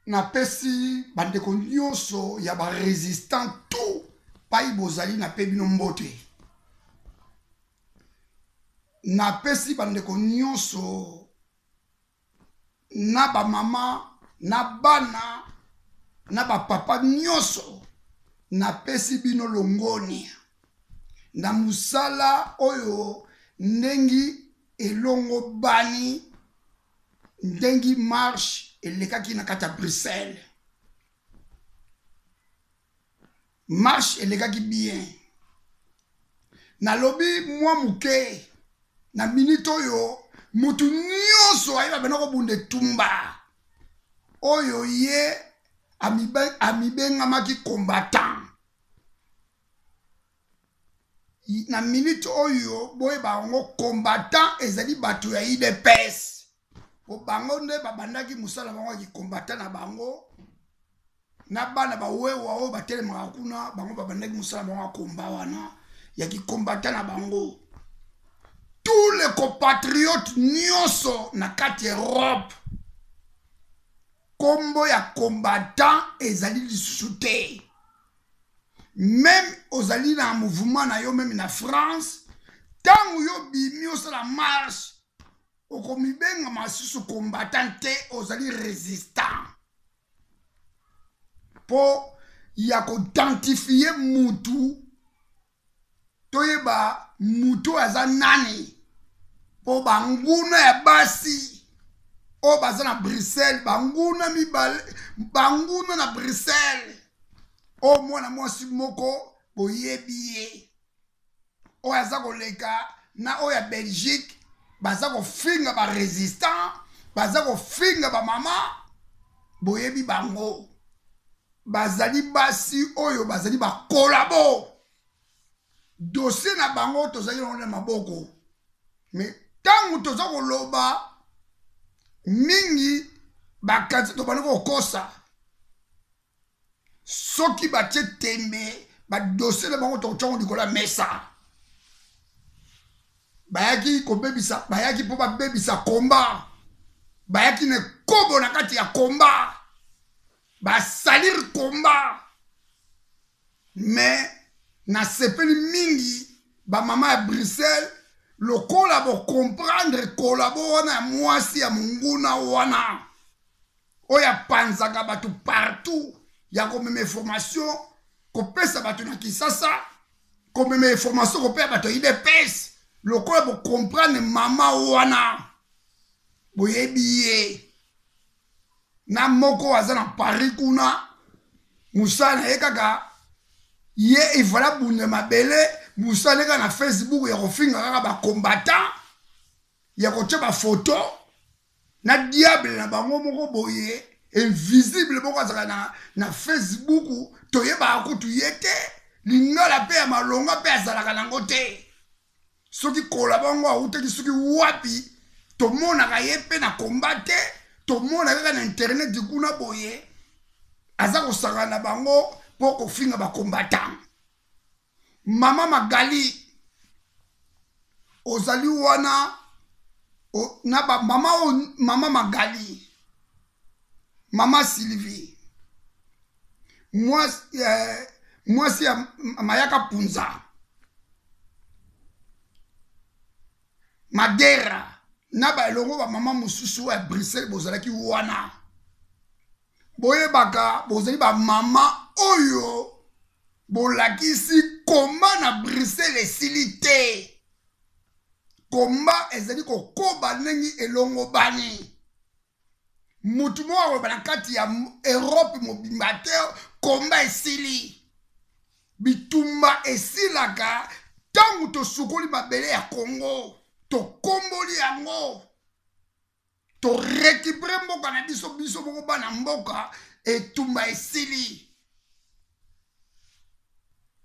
Napesi bandeko nyonso ya ba resistant tout pai bozali, nape bino mbote. Napesi bandeko nyonso na bamama na bana na bapapa nyonso, napesi bino longonia na mosala oyo ndenge elongobani, ndenge marche elekaki na kati ya Bruxelles. Marche elekaki bien. Nalobi mwa moke na minute oyo, mutu nyonso ayeba bena kobunda etumba oyo ye amibengamaki combattant. Na minute oyo boyeba yango, combattant ezali bato ya UDPS, po bango nde babandaki mosala bango ya kicombattant na bango na bana bawewa oyo batelemaka kuna. Bango babandaki mosala bango ya komba wana ya kicombattant na bango. Tous les compatriotes nyonso na kati Europe, kombo ya combattant ezali lisusu te. Même ozali na mouvement na yo, même na France, ntango yo bimi osala marche, okomibengama lisusu combattant te, ozali résistant. Mpo ya koidentifie mutu, toyeba mutu oyo aza nani, mpo banguna ya basi oyo baza na Bruxelles, banguna mibale, banguna na Bruxelles oyo mwana mwasi moko boyebi ye oyo aza koleka na oyo ya Belgique, baza kofinga barésistant, baza kofinga bamama, boyebi bango, bazali basi oyo bazali bakolabo. Dossier na bango tozali nango na maboko, me ntango toza koloba mingi, bakanisi tobandi kokosa. Soki batie tembe, badossier na bango tokotyango likolo ya mesa. Bayaki kobebisa, bayaki mpo babebisa komba, bayaki na ekobo na kati ya komba, basalir komba. Me nasepeli mingi, bamama ya Bruxelles, lokola bocomprendre kolabo wana ya mwasi ya monguna wana oyo apanzaka bato partout, ya komema information kopesa bato na Kisasa, komema information kopesa bato ya UDPS. Lokola bocomprendre mama wana, boyebi ye na moko aza na Paris kuna, mosala na ye kaka ye ivala bunda mabele, mosala kaka na Facebook ya kofinga kaka bacombattant, ya kotia bafoto na diable na bango moko boye invisible moko azalaka na Facebook, toyebaka kutu ye te, lingala mpe ya malonga mpe azalaka nango te. Soki kola bango awutaki soki wapi, tomonaka ye mpe na komba te, tomona kaka na internet kuna boye aza kosangana na bango mpo kofinga bacombattant. Mama Magali ozali wana o, na ba mama oyo, mama Magali, mama Sylvie, mwasi ya Mayaka Punza Madera na baelongo bamama mosusu ya Bruxelles, bozalaki wana, boyebaka bozali bamama oyo bolakisi komba na Bruxelles esili te. Komba ezali kokoba ndenge elongobani. Mutu moko akoloba na kati ya Europe mobimba te komba esili. Bitumba esilaka ntango tosukoli mabele ya Congo, tokomboli yango, torekipere mboka na biso, biso moko bana mboka, etumba esili.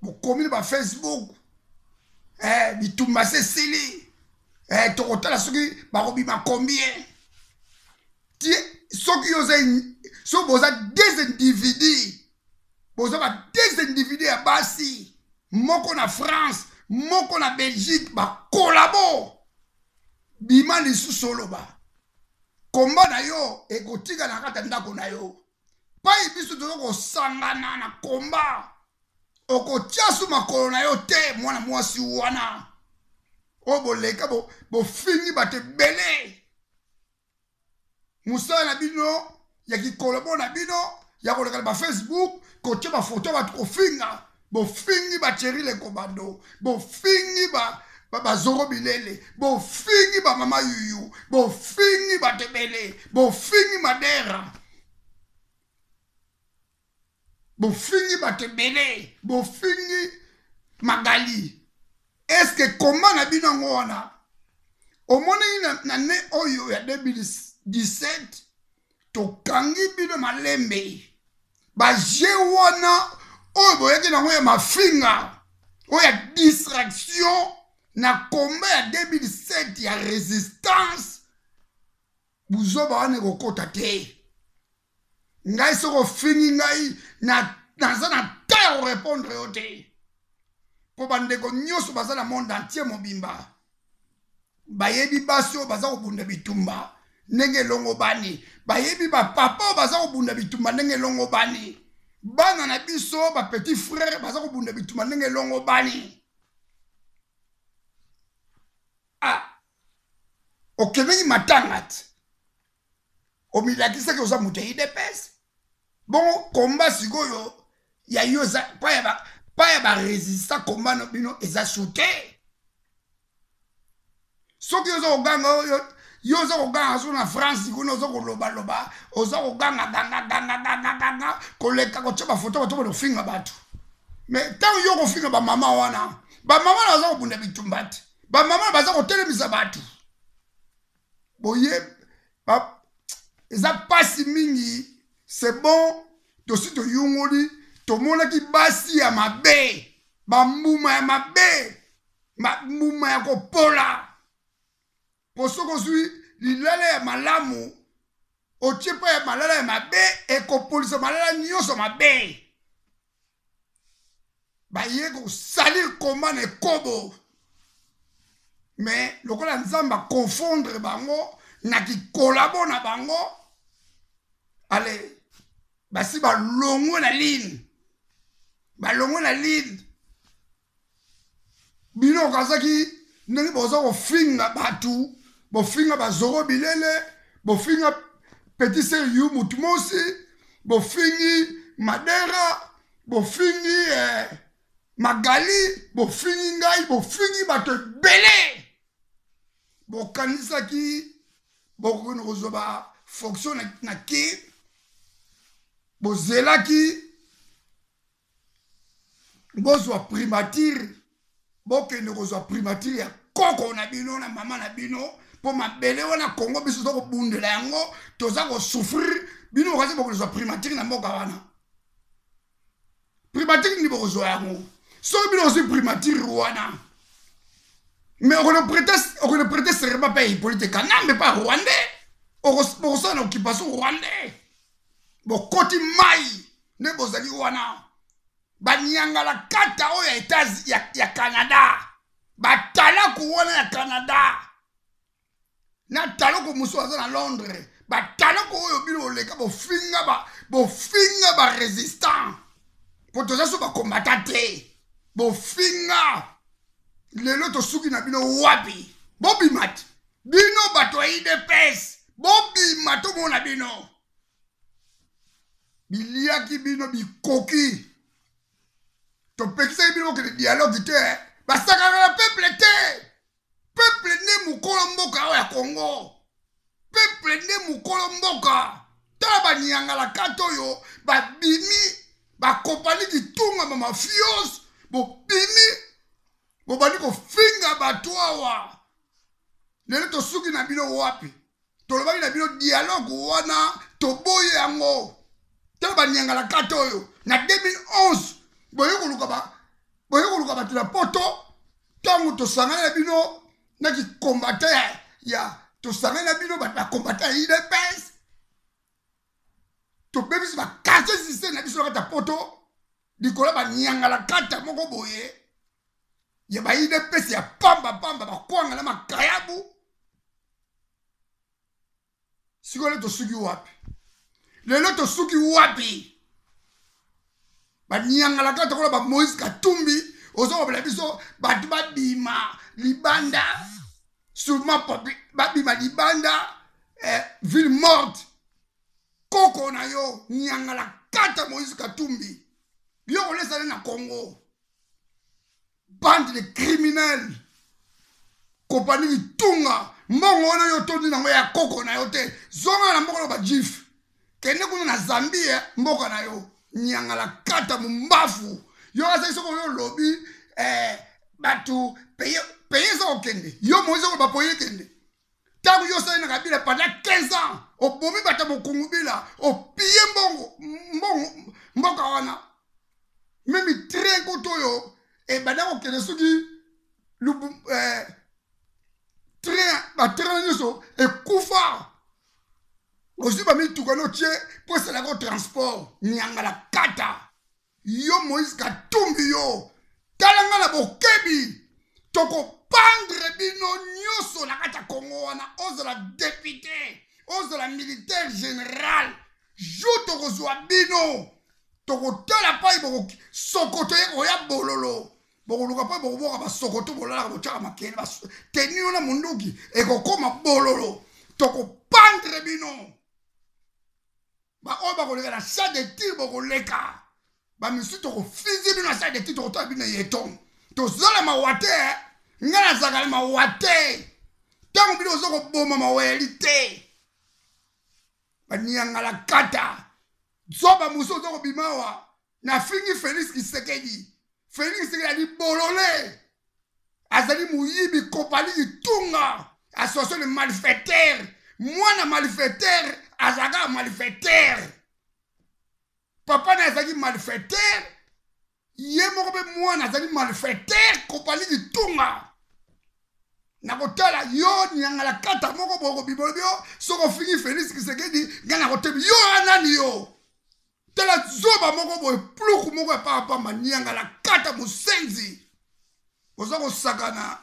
Bokomi na bafacebook, bitumba se esili, tokotala soki bakobima combien. Soki yo oza, soki boza des individus, boza ba des individus ya basi, moko na France, moko na Belgique, bakolabo, bima lisusu oloba komba na yo ekotika na kati ya ndako na yo. Epai biso toza kosangana na komba, okotia su makolo na yo te mwana mwasi wana oyo boleka bofingi bato ebele. Mosala na bino ya kikolobo na bino ya koleka na bafacebook kotia bafoto bato kofinga, bofingi bacheri lekobando, bofingi bazoro bilele, bofingi bamama yuyu, bofingi bato ebele, bofingi madera, bofingi bato ebele, bofingi magali. Eske komba na bino yango wana omonaki na ne oyo ya 2017 tokangi bino malembe baje wana oyo boyaki nango ya mafinga oyo ya distraction na komba ya 2007 ya resistance. Buzoba wana ekokota te. Ngai soki ofingi ngai naza na ta ya korepondre yo te, mpo bandeko nyonso baza na monde entier mobimba bayebi basi oyo baza kobunda bitumba ndenge elongo bani, bayebi bapapa oyo baza kobunda bitumba ndenge elongo bani, bana na biso ba petit frère baza kobunda bitumba ndenge elongo bani. Ah, okendeki matanga te, omilakisaki oza moto ya UDPS. Bongo komba sikoyo ya yo eza pa ya barésistant, komba na bino eza su te. Soki oza koganga, yo oza koganga so na France kuna, oza kolobaloba, oza koganga ganga ganga ganga ganga, koleka kotia bafoto bato bana kofinga bato. Mais ntango yo kofinga bamama wana, bamama na baza kobunda bitumba te, bamama na baza kotelemisa bato boye eza pasi mingi. C'est bon, tosi toyungoli, tomonaki basi ya mabe, bambuma ya mabe, mbuma ya kopola. Po soki ozwi lilala ya malamu otie mpe ya malala ya mabe, ekopolisa malala nyonso mabe. Baye kosalir komba na ekobo, mais lokola Nzambe akonfondre bango na kikolabo na bango, ale basi balongwe na ligne, balongwe na ligne. Bino okazaki ndenge boza kofinga bato, bofinga bazoro bilele, bofinga petit sœur yu mutu mosi, bofingi madera, bofingi magali, bofingi ngai, bofingi bato ebele. Bokanisaki bokokende kozwa ba fonction na ki, bozelaki bozwa primature, bokende kozwa primature ya koko na bino na mama na bino, mpo mabele wana Kongo biso toza kobundela yango, toza kosouffrir. Bino bokasi bokozwa primature na mboka wana, primature nini bokozwa yango? Soki bino ozwi primature wana, mais okone prêter serment pa Hippolyte Kanambe pa Rwandais, okosala na occupation rwandais, bokoti mai nde bozali wana. Banyangala kata oyo ya Etats ya Canada, batalaku wana ya Canada na taloko mosusu aza na Londres, bataloko oyo bino boleka bofinga ba résistant, po toza so bakombata te, bofinga. Lelo tosuki na bino wapi? Bobima te bino bato ya UDPS, bobima tomona bino. Biliaki bino bikoki, topekisaki bino bokende dialogue te, basakaka na peuple te. Peuple nde mokolo mboka oyo ya Congo, peuple nde mokolo mboka. Tala banyangala kata oyo babimi, bakopani kitunga ba mafios, bobimi bobandi kofinga bato awa. Lelo tosuki na bino wapi? Tolobaki na bino dialogue wana toboyi yango. Tala banyangala kata oyo na 2011 boye koluka bato na poto. Ntango tosangani na bino na kikombata ya tosangani na bino bato bakombata ya UDPS, tobebisi ba quartier système na biso na kati ya poto likolo ya banyangala kata moko boye ya ba UDPS ya pamba pamba, bakwanga na makayabu. Sikoyo tosuki wapi? Lelo tosuki wapi? Banyangalaka tokola ba Moïse Katumbi ozokobela biso bato babima libanda souvent babima libanda eh, ville morte. Koko na yo nyangala kata Moïse Katumbi yo kolesana na Congo, bande de criminels. Kopani litunga mbongo wana yo tondi nango ya koko na yo te, zonga na mboka na ba juif, kende kuna na Zambie eh, mboka na yo nyangala kata mumbafu yo azali soko yo lobi eh, bato paye paye eza kokende yo Moïse okoloba paye ekende ntango yo osali na Kabila pendant 15 ans obomi bato ya mokungubila opie mbongo mbongo mboka wana meme train kutu oyo ebanda kokende soki lubu eh, train batrain nyonso ekufa ozwi bamituka notie mpo esalaka transport nyangala kata yo Moïse Katumbi yo tala nga na bokebi tokopandre bino nyonso na kati ya Congo wana ozala député ozala militaire général jour tokozwa bino tokotala pai boko sokoto ye koya bololo bokoluka mpo bokoboka basokoto bolalaka botyaka makele teni wana monduki ekokoma bololo tokopandre bino baoyo bakoleka na salle de tir bokoleka bamisusu tokofizi bino na salle de tir tokotala bino yeton tozala mawa te ngai nazalaka na mawa te ntango bino oza koboma mawa yali te baniangala kata zoba mosusu oza kobima awa nafingi Félix Tshisekedi. Félix Tshisekedi ali bolole, azali moyibi, kopali litunga, association de malfaiteurs. Mwana malfaiteur azalaka malfaiteur, papa na azalaki malfaiteur, ye moko mpe mwana azali malfaiteur, kopali litunga. Nakotala yo nyangala kata moko bokobima olobi yo soki ofingi Félix Tshisekedi ngai nakotebi yo anani yo tala zoba moko boye pluku moko ya pamba niangala kata mosenzi oza kosakana.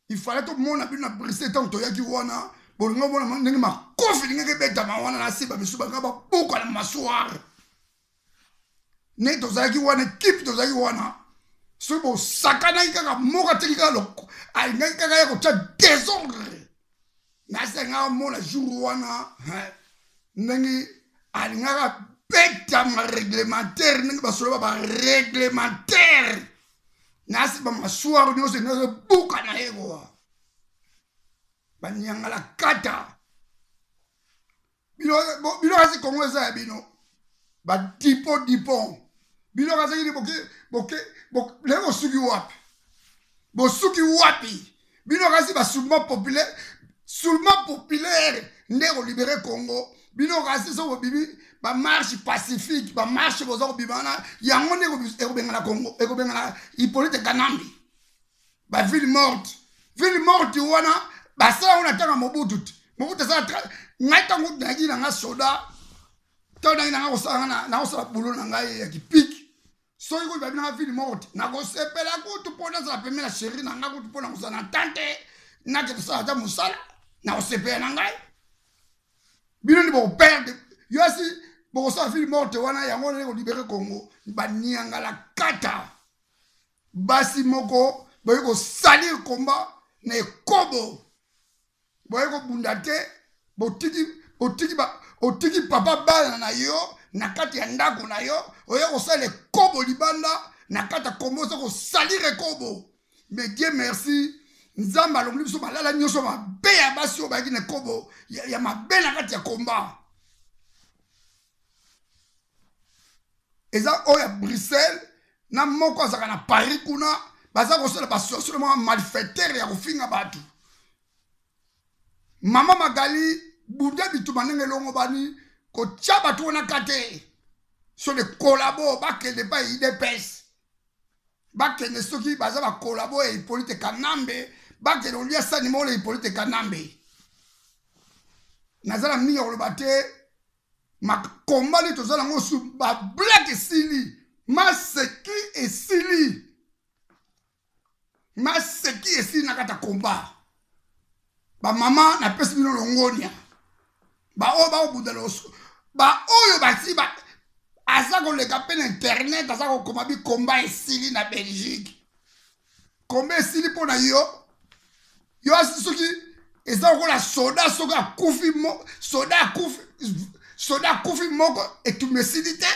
Ifale tomona bino na Bruxelles ntango toyaki wana bolingo omona ndenge makofi lingaki ebetama wana na simba misu balinga babuka na masuare ndenge tozalaki wana ekipe tozalaki wana soki bosakanaki kaka moko atiki kaka loko alingaki kaka ya kotya desordre nasenga amona jour wana ndenge alingaka betama réglementaire ndenge basolo ba baréglementaire nasi bamasuare nyonso elingaki ebuka na ye kowa banyangala kata bino kasi Kongo eza ya bino badipo dipon bino kazaki boke boke lelo bosuki wapi bosuki wapi bino kasi basoulevement populaire soulevement populaire nde kolibere Congo bino kasi so bobimi bamarche pacifique bamarche boza kobima wana yango nde ekobengana Congo ekobengana Hippolyte Kanambe baville morte ville morte wana basala yango na ntango ya Mobutu te Mobutu asala ngai ntango nayaki na nga soda ntango nayaki nanga kosala nakosala bulo na ngai ya kipiki soki kutu babi nanga ville morte nakosepela kutu mpo nazala pembe na sheri na ngai kutu mpo na kozala na tante nakende kosala ata mosala nakosepela na ngai bino nde bokoperde yo asi bokosala ville morte wana yango wana kolibere Congo baniangala kata basi moko boye kosalir komba na ekobo boye kobunda te botiki otiki ba otiki papa bana na yo na kati ya ndako na yo oye kosala ekobo libanda na kati ya kombo oza kosalir ekobo mais Dieu merci Nzambe alongoli biso malala nyonso mabe ya basi oyo bayaki na ekobo ya, ya mabe na kati ya komba eza oyo ya Bruxelles na moko azalaka na Paris kuna baza kosala basocial moko malfaiteur ya kofinga bato mama Magali bunda bituma ndenge elongo bani kotya bato wana ka te so de kolabo bakende epai UDPS bakende soki baza bakolabo ya Hippolyte Kanambe bakende kolia sani moko na Hippolyte Kanambe naza na mingi ya koloba te makomba nde toza nango su bablake esili maseki esili maseki esili na kati ya komba bamama napesi bino longonia baoyo bakobunda Baoyo basi ba aza koleka mpe na internet, aza kokoma bikomba esili na Belgique. Komba esili mpo na yo. Yo asi soki eza lokola soda, soki akufi mo, soda akufi, soda akufi moko, etumba esili te.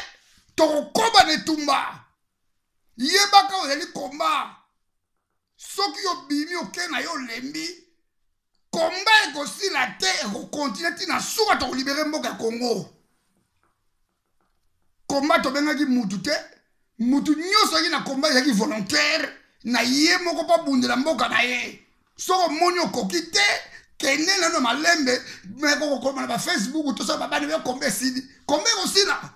Tokokoba na etumba. Yebaka ozali komba. Soki obimi oke na yo olembi, komba ekosila te, ekokontinue ti na suka, tokolibere mboka ya Congo. Komba tobengaki mutu te, mutu nyonso azalaki na komba ezalaki volontaire na ye moko mpo abundela mboka na ye. Soki omoni okoki te, kende nano malembe, me kokokoma na bafacebook tosala babani be komba esili, komba ekosila.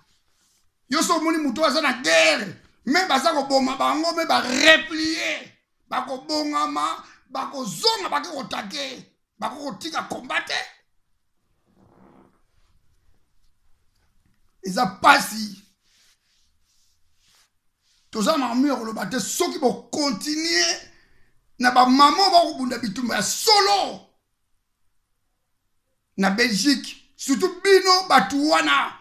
Yo so omoni moto aza na guerre, me baza koboma bango, me bareplie, bakobongama, bakozonga, bake kotake, bakokotika komba te. Eza pasi, toza na makambo ya koloba te. Soki bokontinue na bamama bakobunda bitumba ya solo na Belgique, surtout bino bato wana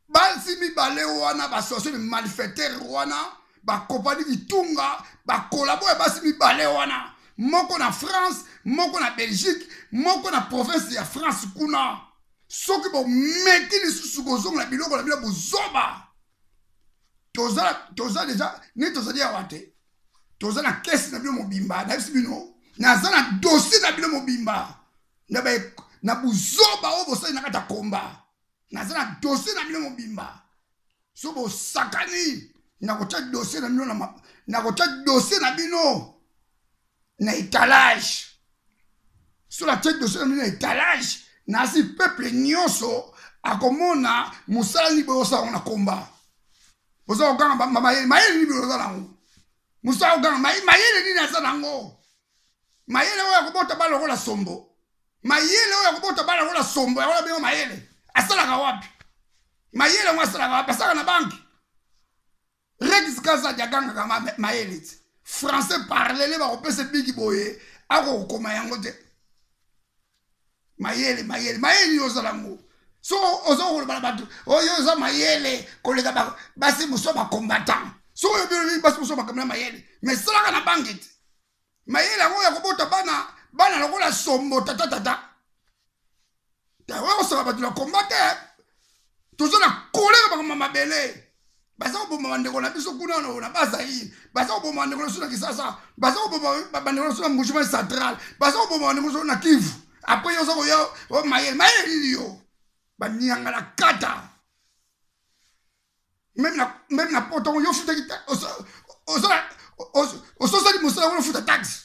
basi mibale wana, basociation de malfaiteurs wana, bakopani kitunga, bakolabo ya basi mibale wana, moko na France, moko na Belgique, moko na province ya France kuna. Soki bomeki lisusu kozongela biloko na bino bozoba, toza deja neti tozali awa te, toza na kesi na bino mobimba. Nayebisi bino, naza na dossier na bino mobimba na buzoba oyo bosali na kati ya komba. Naza na dossier na bino mobimba. So bosakani, nakotia dossier na bino na, nakotia dossier na bino na etalage. So natie dossier na bino na etalage, nasi peuple nyonso akomona mosala nini boye osala yango na komba. Boza koganga mayele, mayele nini boye oza nango? Mosala koganga mayele nini aza nango? Mayele oyo akobota bana lokola sombo, mayele oyo akobota bana lokola sombo, yango nabenga mayele. Asalaka wapi mayele yango? Asalaka wapi? Asalaka na banke. Rex Kazadi agangaka mayele ti français parlele, bakopesa biki boye, akokokoma yango te. Mayele, mayele, mayele nini ozala yango? So oza koloba na bato oyo oza mayele koleka basi mosusu bacombattant. Soki oyo bino basi mosusu bakamela mayele, mais salaka na banke te. Mayele yango ya kobota bana, bana lokola sombo, tata tata oyo kosaka bato na komba te. Toza na kolera makambo mabele, baza koboma bandeko na biso kuna na Bazaïre, baza koboma bandeko na biso na Kisasa, baza koboma bandeko na biso na Mbujimayi central, baza koboma bandeko na biso na Kivu. Apres yo oza koya mayele, mayele nini yo? Banianga na kata meme na poto yo futaki, ososali mosala wana, ofuta taxe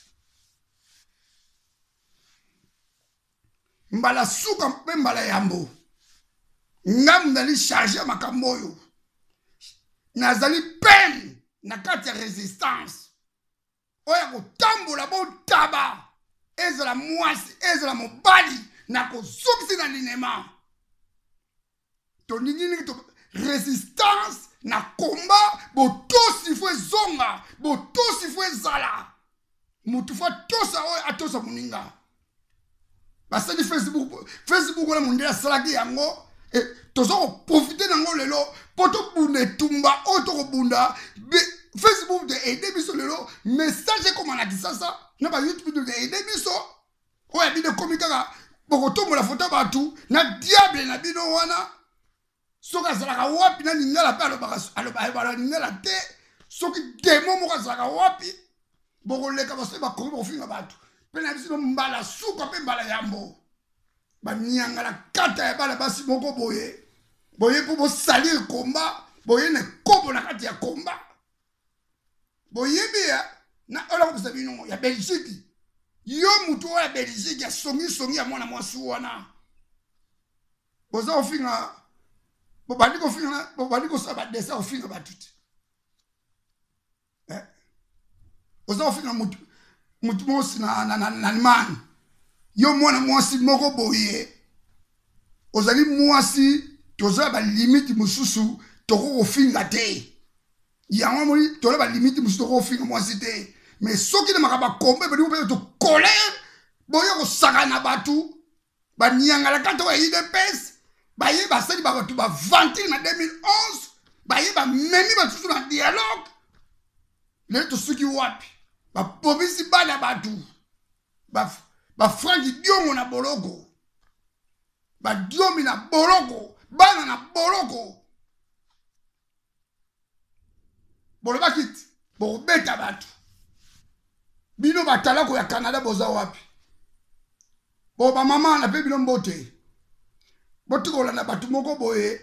mbala suka mpe mbala yambo. Ngamu nazali charge ya makambo oyo, nazali pene na kati ya résistance oyo ya kotambola botaba, ezala mwasi ezala mobali, nakozongisi na linema. Tolingi nini? Résistance na komba, botosi fo ezonga, botosi fo ezala, motu fo atosa oyo atosa moninga. Basali Facebook, Facebook wana mondele asalaki yango, toza koprofite nango lelo mpo tobunda etumba oyo tokobunda. Facebook de aide biso lelo, message ekoma na Kisasa na ba YouTube de aide biso. Oyo ya bino ekomi kaka bokotombola foto bato na diable na bino wana. Soki azalaka wapi na lingala mpe alobaka lingala te, soki demo moko azalaka wapi, bokoleka basoki bakomi bokofinga bato mpe na biso mbala suka mpe mbala yambo. Baniangala kata ya bana basi moko boye boye mpo bosalir komba, boye na ekobo na kati ya komba. Boyebi ya na oyo nakopesa bino ya Belgique, yo motu oyo ya Belgique ya songisongi ya mwana mwasi wana, boza kofinga, bobandi kofinga, bobandi kosala badessin kofinga bato te. Oza kofinga motu motu mosi na Allemagne, yo mwana mwasi moko boye, ozali mwasi, toza na balimite mosusu tokoki kofinga te. Yango moni toza balimite mosusu tokoki kofinga mwasi te, mais soki na makambo ya komba ebandi mpe tokolere, boye kosaka na bato baniangalaka to ya UDPS. Baye basali ba bato bavantire na 2011, baye bamemi basusu na dialogue. Lelo tosuki wapi? Babomisi bana bato, bafranki diongo na boloko, badiomi na boloko, bana na boloko. Bolobaki ti bokobeta bato. Bino batalako ya Canada boza wapi? Bo bamama na mpe bino mbote, botika kolanda bato moko boye.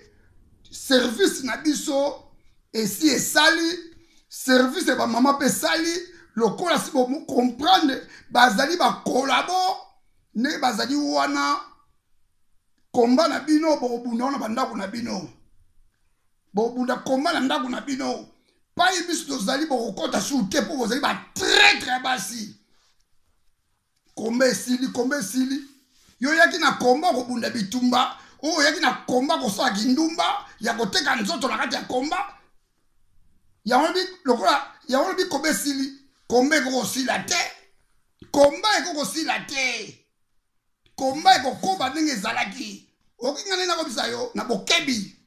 Service na biso esi esali service ya bamama mpe esali lokola si bocomprendre bazali bakolabo ndenge bazali wana. Komba na bino bokobunda wana bandako na bino, bokobunda komba na ndako na bino. Pai biso tozali bokokɔta su te mpo bozali batraitre ya basi. Komba esili, komba esili. Yo oyaki na komba kobunda bitumba, oyo oyaki na komba kosala kindumba ya koteka nzoto na kati ya komba. Yango lobi lokola yango lobi komba esili, komba ekokosila te, komba ekokosila te, komba ekokoba ndenge ezalaki. Okoki nga nde nakobisa yo na bokebi.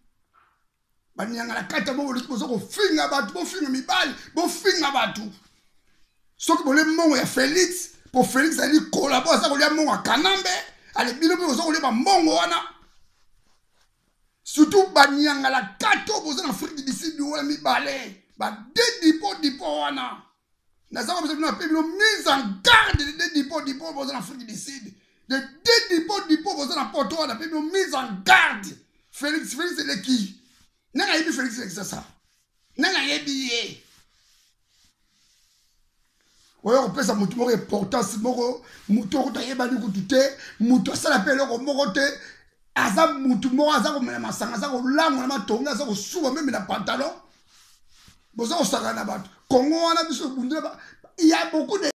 Banyanga na kati ya boboliki boza kofinga bato, bofinga mibali, bofinga bato. Soki bolie mbongo ya Félix, po Félix azali kolabo, aza kolia mbongo ya Kanambe, ale bino mpe boza kolia bambongo wana. Surtout banyanga na kati oyo boza na Afrique du Sud wana mibale, ba deux dipo dipo wana. Naza kopesa bino ape bino mise en garde de deux dipo dipo boza na Afrique du Sud, de deux dipo dipo boza na poto wana, ape bino mise en garde. Félix, Félix eleki. Nani ayebi Félix eleki sasa? Nani ayebi ye? Oyo kopesa motu moko importance moko, motu oyo kutu ayebani kutu te, motu asala mpe eloko moko te, aza motu moko aza komela masanga, aza kolangwa na matonga, aza kosuba meme na pantalon. Boza kosakana na bato Kongo wana, biso bundela ya beaucoup de